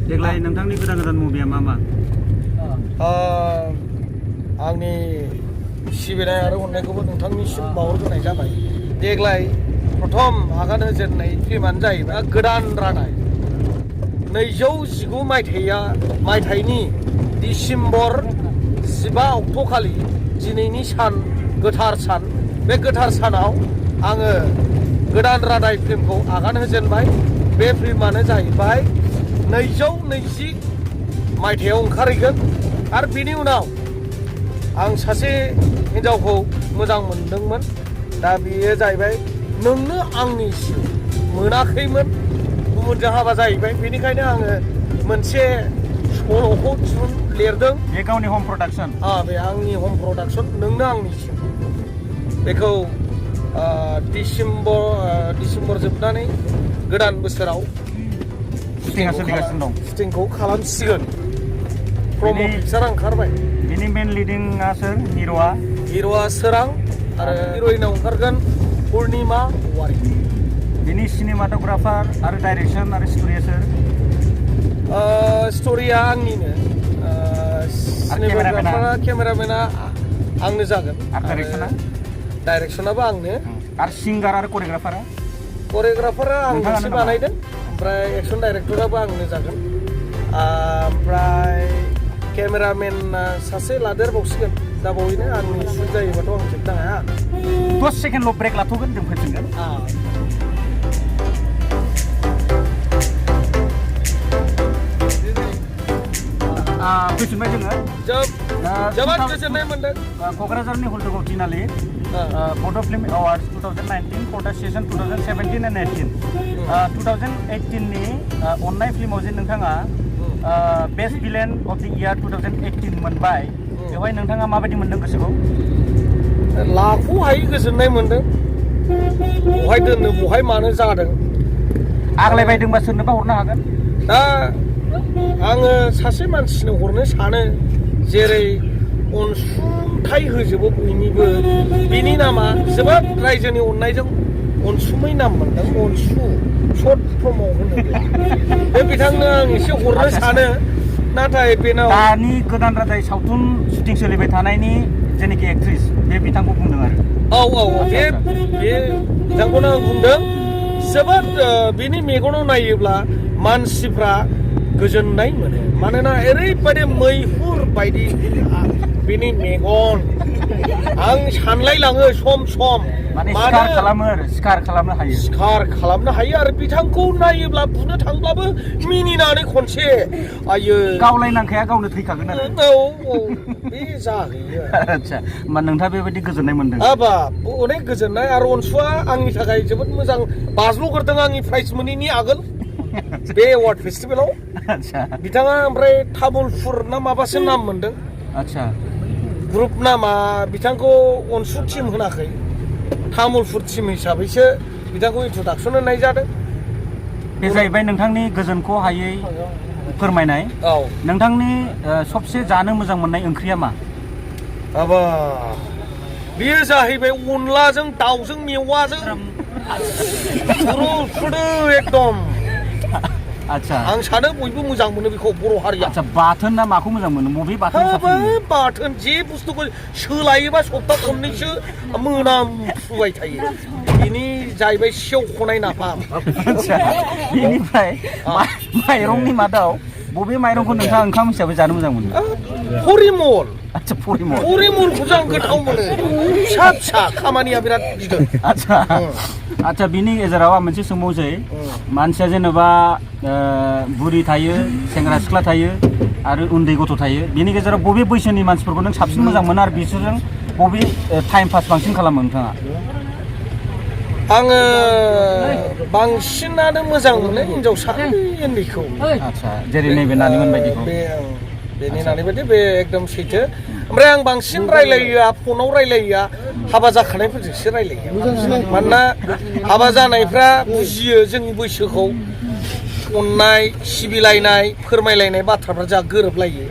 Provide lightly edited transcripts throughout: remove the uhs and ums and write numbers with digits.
देग्लाय नोंथांनि गोदान मुभिया मा आंनि सिबिनाय आरो अननायखौबो नोंथांनिसिम बावहरग्रोनाय जाबाय। देग्लाय प्रथम आगान होजेननाय फिल्मानो जाहैबाय गोदान रादाय। 2019 मायथाइनि डिसेम्बर 15 अक्ट'खालि दिनैनि सान गोथार सान। बे गोथार सानाव आङो गोदान रादाय फिल्मखौ आगान होजेनबाय। बे फिल्मानो जाहैबाय 2020 मायथाइयाव ओंखारहैगोन। आरो बिनि उनाव आं सासे हिन्जावखौ मोजां मोनदोंमोन। दा बेयो जाहैबाय नोंनो आंनि जिउ मोनाखैमोन, गुबुनजों हाबा जाहैबाय। बेनिखायनो आङो मोनसे सल'खौ लिरदों। बे गावनि हम प्रडाक्सन। बे आंनि हम प्रडाक्सन नोंनो आंनि जिउ। बेखौ डिसेम्बर जोबनानै गोदान बोसोराव शुटिंखौ खालामसिगोन। प्रम' पिक्सारा ओंखारबाय। बिनि मेन लिडिंआ सोर? हिर'आ सोरां आरो हिर'इनाव ओंखारगोन पुर्निमा वारि। बिनि सिनेमाट'ग्राफार आरो डाइरेक्सन आरो स्ट'रिया सोर? स्ट'रिया आंनिनो। केमेरामेना आंनो जागोन। डाइरेक्सनाबो आंनो। आरो सिंगार आरो करिय'ग्राफारा आंनो बानायदों। ओमफ्राय एक्सन डाइरेक्टराबो आंनो जागोन। ओमफ्राय केमेरामेना सासे लादेरबावसिगोन। दा बावैनो आंनि शुट जायोबाथ' आं खेबनो हाया। 10 सेकेन्डल' ब्रेक लाथ'गोन, जों फैफिनगोन। फैफिनबाय जोङो। जोबोद गोजोननाय मोनदों। क'क्राझारनि हल्टुगाव तिनालि बड' फिल्म एवार्ड्स 2019 फर दा सेसन 2017 and 18। 2018नि अननाय फिल्माव जे नोंथाङा बेस्ट भिलेन अफ द इयार 2018 मोनबाय। बेवहाय नोंथाङा माबायदि मोनदों गोसोखौ? लाख'हायै गोजोननाय मोनदों। बहाय दोननो बहाय मानो जादों। आग्लायबायदोंबा सोरनोबा हरनो हागोन। दा आङो सासे मानसिनो हरनो सानो, जेरै अनसुंथाइ होजोबो बयनिबो। बिनि नामा जोबोद रायजोनि अननायजों अनसुमै नाम मोनदों। अनसु सर्ट फिल्माव होनोब्ला बे बिथांनो आं एसे हरनो सानो। नाथाय बेनाव दानि गोदान रादाय सावथुन शुटिं सोलिबाय थानायनि जेनाखि एक्ट्रिस, बे बिथांखौ बुंदों आरो। बे बिथांखौनो आं बुंदों। जोबोद बिनि मेगनाव नायोब्ला मानसिफ्रा गोजोननाय मोनो। मानोना ओरैबायदि मैहुर बायदि बिनि मेगन। आं सानलायलाङो सम सिखार खालामनो हायो। आरो बिथांखौ नायोब्ला बुनो थांब्लाबो मिनिनानै खनसे गावलायनांखाया, गावनो थैखागोन आरो। बे जाहैयो। आदसा, होमबा नोंथाङा बेबायदि गोजोननाय मोनदों? अनेक गोजोननाय। आरो अनसुआ आंनि थाखाय जोबोद मोजां बाज्ल'गोरदों आंनि प्राइज मोनैनि आगोल बे एवार्ड फेस्टिभेलाव। बिथाङा ओमफ्राय तामुलपुर ना माबासो नाम मोनदों। ग्रुप नामा बिथांखौ अनसु टिम होनाखै, तामुलपुर टिम हिसाबैसो बिथांखौ इन्ट्रडाक्सन होनाय जादों। बे जाहैबाय नोंथांनि गोजोनखौ हायै फोरमायनाय। नोंथांनि सबसे जानो मोजां मोननाय ओंख्रिया मा? बेयो जाहैबाय अनलाजों दाउजों मेवाजों एकदम। आच्छा, आं सानो बयबो मोजां मोनो बेखौ बर' हारिया। आच्छा, बाथोन ना माखौ मोजां मोनो? बबे बाथोन? बाथोन जे बुस्थुखौ सोलायोबा सप्ता खननैसो मोनामफुबाय थायो। बेनि जाहैबाय सेवख'नाय नाफाम। बेनिफ्राय माइरंनि मादाव बबे माइरंखौ नोंथाङा ओंखाम हिसाबै जानो मोजां मोनो? परिमल। आच्छा, परिमल। परिमलखौसो आं गोथाव मोनो। फिसा खामानिया बिराद गिदिर। आच्छा, बिनि गेजेराव आं मोनसे सोंबावसै। मानसिया जेनेबा बुरि थायो, सेंग्रा सिख्ला थायो आरो उन्दै गथ' थायो। बिनि गेजेराव बबे बैसोनि मानसिफोरखौ नों साबसिन मोजां मोनो आरो बिसोरजों बबे टाइम पास बांसिन खालामो नोंथाङा? आङो बांसिनानो मोजां मोनो हिनजावसा उन्दैखौ। आच्छा, जेरै नैबे नानिमोन बायदिखौ। बेनि नानि बायदि बे एकदम सैथो। ओमफ्राय आं बांसिन रायलायोआ, फनाव रायलायोआ हाबा जाखानायफोरजोंसो रायलायो। मानोना हाबा जानायफ्रा बुजियो जोंनि बैसोखौ। अननाय, सिबिलायनाय, फोरमायलायनाय बाथ्राफ्रा जा गोरोबलायो।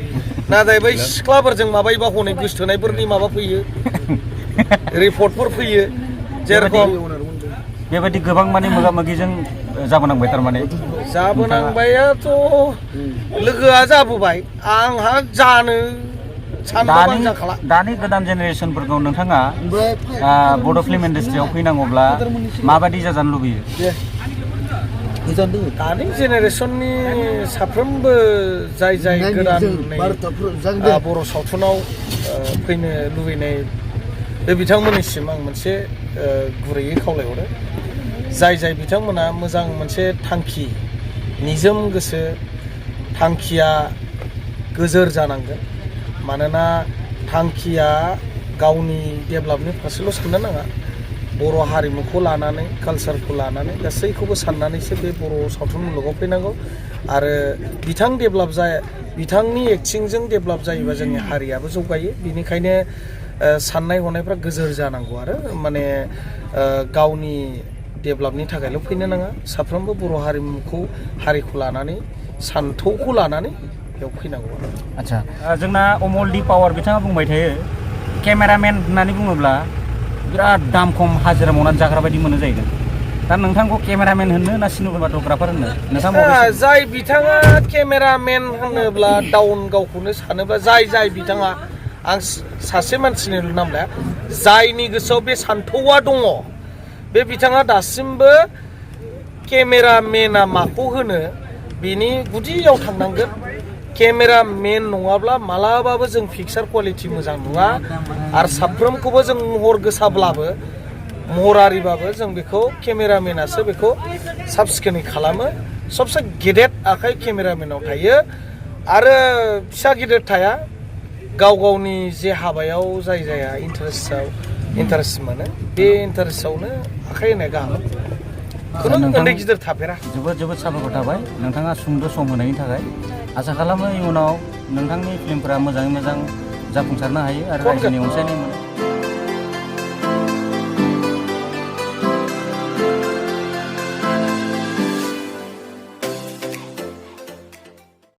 नाथाय बै सिख्लाफोरजों माबायोबा हनै गोसथोनायफोरनि माबा फैयो, रिपर्टफोर फैयो। जेरखम बेबायदि गोबां माने मोगा मोगिजों जाबोनांबाय थारमाने जाबोनांबायाथ' लोगोआ जाबोबाय आंहा जानो सानबाबो जाखाला दानि गोदान जेनेरेसनफोरखौ नोंथाङा बड' फिल्म इन्डास्ट्रियाव फैनांगौब्ला माबायदि जाजानो लुबैयो दानि जेनेरेसननि साफ्रोमबो जाय गोदानै बर' सावथुनाव फैनो लुबैनाय बे बिथांमोननिसिम आं मोनसे गुरैयै खावलायहरो जाय बिथांमोना मोजां मोनसे थांखि निजोम गोसो थांखिया गोजोर जानांगोन मानोना थांखिया गावनि डेभेलपनि फारसेल' साननो नाङा बर' हारिमुखौ लानानै कालसारखौ लानानै गासैखौबो साननानैसो बे बर' सावथुन मुलुगाव फैनांगौ आरो बिथांनि एक्टिंजों डेभेलप जायोबा जोंनि हारियाबो जौगायो बेनिखायनो साननाय हनायफ्रा गोजोर जानांगौ आरो माने गावनि डेभेलपनि थाखायल' फैनो नाङा साफ्रोमबो बर' हारिखौ लानानै सान्थौखौ लानानै बेयाव फैनांगौ आरो आच्छा जोंना अमल दि पावार बिथाङा बुंबाय थायो केमेरामेन होननानै बुङोब्ला बिराद दाम खम हाजिरा मावनानै जाग्रा बायदि मोनो जाहैदों दा नोंथांखौ केमेरामेन होननो ना सिनेमाट'ग्राफार होननो नोंथाङा जाय बिथाङा केमेरामेन होनोब्ला डाउन गावखौनो सानोब्ला जाय बिथाङा आं सासे मानसिनि नाम लाया जायनि गोसोआव बे सान्थौआ दङ बे बिथाङा दासिमबो केमेरामेना माखौ होनो बिनि गुदियाव थांनांगोन केमेरामेन नङाब्ला मालाबाबो जों पिक्सार कुवालिटि मोजां नुवा आरो साफ्रोमखौबो जों महर गोसाब्लाबो महरारिबाबो जों बेखौ केमेरामेनासो बेखौ साब सिखोनै खालामो सबसे गेदेर आखाइ केमेरामेनाव थायो आरो फिसा गिदिर थाया गावनि जे हाबायाव जाया इन्टारेस्ट मोनो बे इन्टारेस्टआवनो आखाइ होनाय गाहाम खुनु उन्दै गिदिर थाफेरा जोबोद साबायखर थाबाय नोंथाङा सुंद' सम होनायनि थाखाय आसा खालामो इयुनाव नोंथांनि फिल्मफोरा मोजाङै मोजां जाफुंसारनो हायो आरो रायजोनि अनसायनाय मोनो